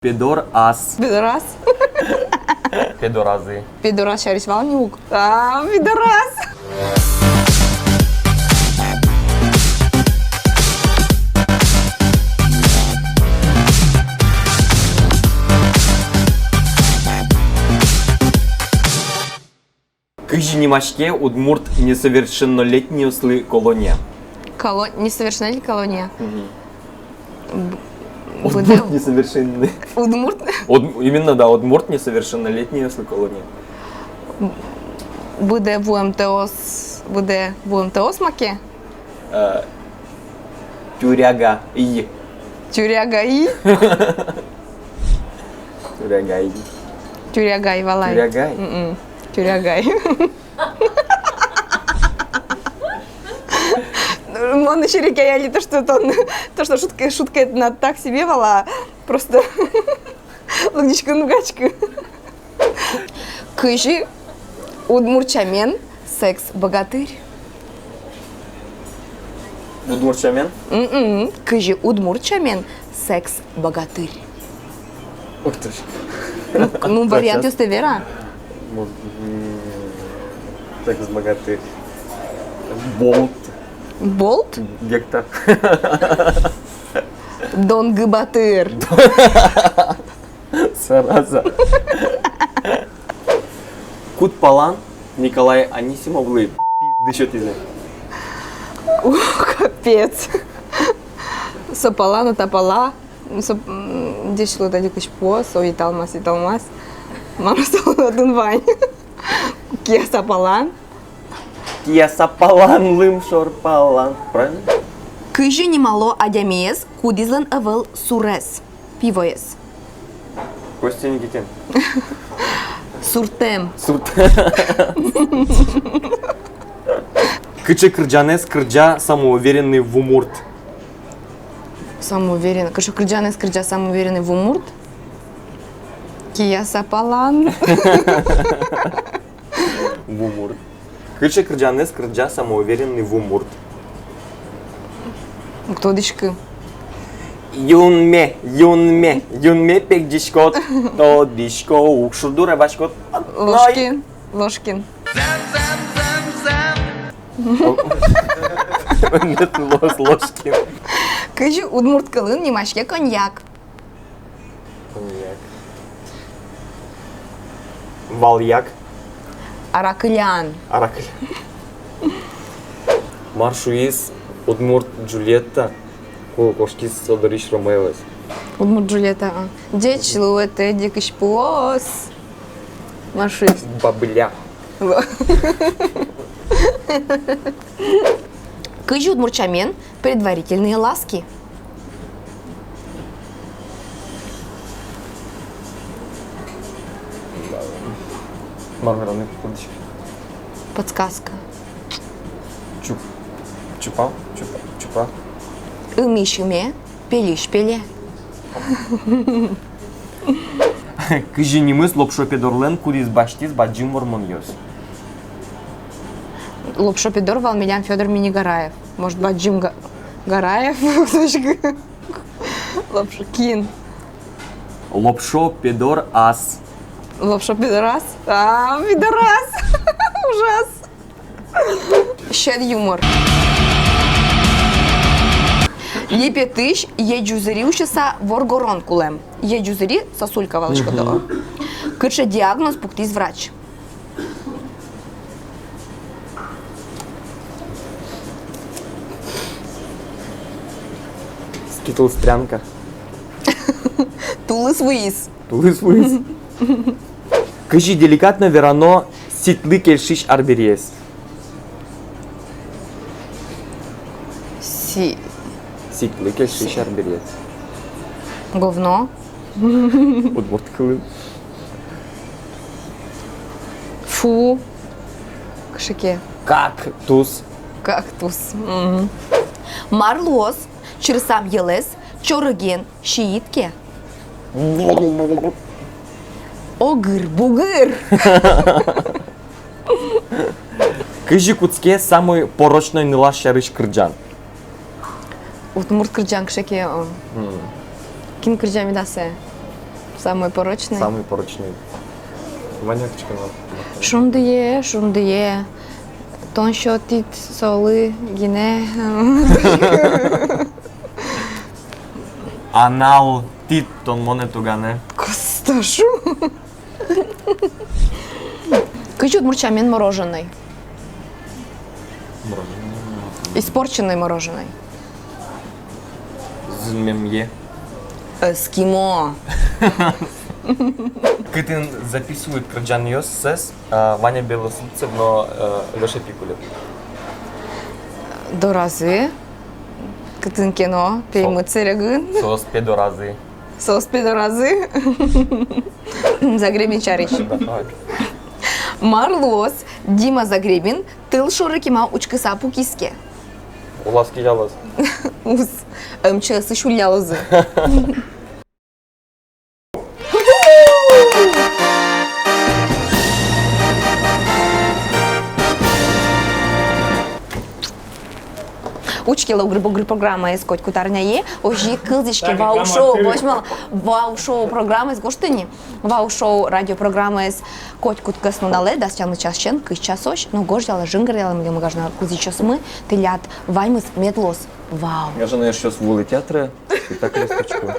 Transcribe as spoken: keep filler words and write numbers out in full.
Педорас. Педорас. Педоразы. Педорас сярысь вал ни ук. А, пидорас. Кызьы нимаське удмурт несовершеннолетнийёслы колония? Коло-, несовершеннолетний колония. Мгм. Б-, удмурт быдэ-, несовершенный. Удмурт? Уд-, именно, да, удмурт несовершеннолетнийёслы колония. Быдэ вуэмтэос, быдэ вуэмтэос маке? Э, тюрягаи. Тюрягаи? Тюрягаи. Тюрягай валай. Тюрягай? М-м. Тюрягай. Мон серекъяй али то, что тон, то, что шутка, шутка это на так себе вала. Просто лыдӟиськы, нугаськы. Кызьы удмурт сямен секс-богатырь? Удмурт сямен? М-м. Кызьы удмурт сямен секс-богатырь? Ух ты ж. Ну, ну, вариантъёстэ вера. М, секс-богатырь. Болт. Болт? Гектор. Донгы батыр. Сразу. Куд палан Николай Анисимовлы пизды сётӥзы? О, капец. Со пала но та пала. Со, м, ӟеч луэ тадь кызьпу, со италмас, италмас. Мар со отын вань? Кияса палан. Кияса палан, лымшор палан. Правильно? Кызьы нимало адямиез, кудӥзлэн ӧвӧл сурез? Пивоез. Костя Никитин. Суртэм. Суртэм. Кыӵе кырӟанэз кырӟа самоуверенный вумурт? Самоуверен-, кыӵе кырӟанэз кырӟа самоуверенный вумурт? Кияса палан. Вумурт. Кыӵе кырӟанэз кырӟа самоуверенный вумурт? Уг тодӥськы. Юнме, юнме, юнме пегӟиськод, тодӥсько, уг шур дуре васькод. Ложкин, Ложкин. Нет, Лос-, Ложкин. Кызьы удмурт кылын нимаське коньяк? Коньяк. Валъяк. Аракылян. Аракылян. Мар шуиз удмурт Джульетта, ку кошкиз со дорысь Ромеоез? Удмурт Джульетта, а. Ӟеч луэ тадь кызьпуос. Мар шуиз? Бабыля. Во. Кызьы удмурт сямен предварительные ласки? Мар вераны, кудӥз? Подсказка. Чуп-, чупа, чупа, чупа. Ымысь ыме, пельысь пеле. Кызьы нимыз Лопшо Педорлэн, кудӥз басьтӥз Бадӟым Вормонъёс? Лопшо Педор вал милям Фёдор Миннигараев. Может, Бадӟым Га-, Гараев? Лопшо кин? Лопшо Педор ас. Лопшо Педорас? А, пидорас! Ужас! Сьӧд юмор. Липетысь Ӟузыри усьыса воргорон кулэм. Ӟузыри — сосулька, валаськод-а? Мгм. Кыӵе диагноз пуктӥз врач? Скитлстрянка. Тулыс вуиз. Тулыс вуиз. Кызьы деликатно верано ситлы кельшись арбериез? Си- Ситлы кельшись арбериез. Говно. Удмурт кылын. Фу. Кыӵе ке. Кактус. Кактус. Мгм. Мар луоз, чырсам йӧлэз чорыген сиид ке? Огыр-бугыр. Кызьы кутске самой порочной нылаш сярысь кырӟан? Удмурт кырӟан кыӵе ке, о. Мгм. Кин кырӟа меда сое? Самый порочный. Самый порочный. Вань-а кыӵе ке но? Шундые, шундые. Тон сётӥд солы гинэ. Анал тӥд тон монэ туганэ. Костошу. Кызьы удмурт сямен мороженой? Мороженой. Испорченной мороженой. Зынмемъе. Эскимо. Кытын записывают кырӟанъёссэс, а, Ваня Белослудцев но, э, Лёша Пикулев. Доразы. Кытын ке но, пеймыт сэрегын. Соос пе доразы. Соос пе доразы. Загребин сярысь. Давай. Мар луоз, Дима Загребин тыл шоры кема учкыса пукиз ке? Улаз кизялоз. Уз. МЧС-ысь уллялозы. Учкелэ «Огыр-бугыр» программаез котькуд арняе, озьы ик кылзӥське «Вау-шоу», возьмал, «Вау-шоу» программаез гожтыны. «Вау-шоу» радиопрограммаез котькуд кӧснуналэ дас тямыс часысен кызь часозь. Но гожъялэ, жингыръялэ милемыз, гажано кылзӥсьёсмы, тӥляд ваньмыз мед луоз вау. Гажано эшъёс, вуылэ театре, спектакльёс учкыны.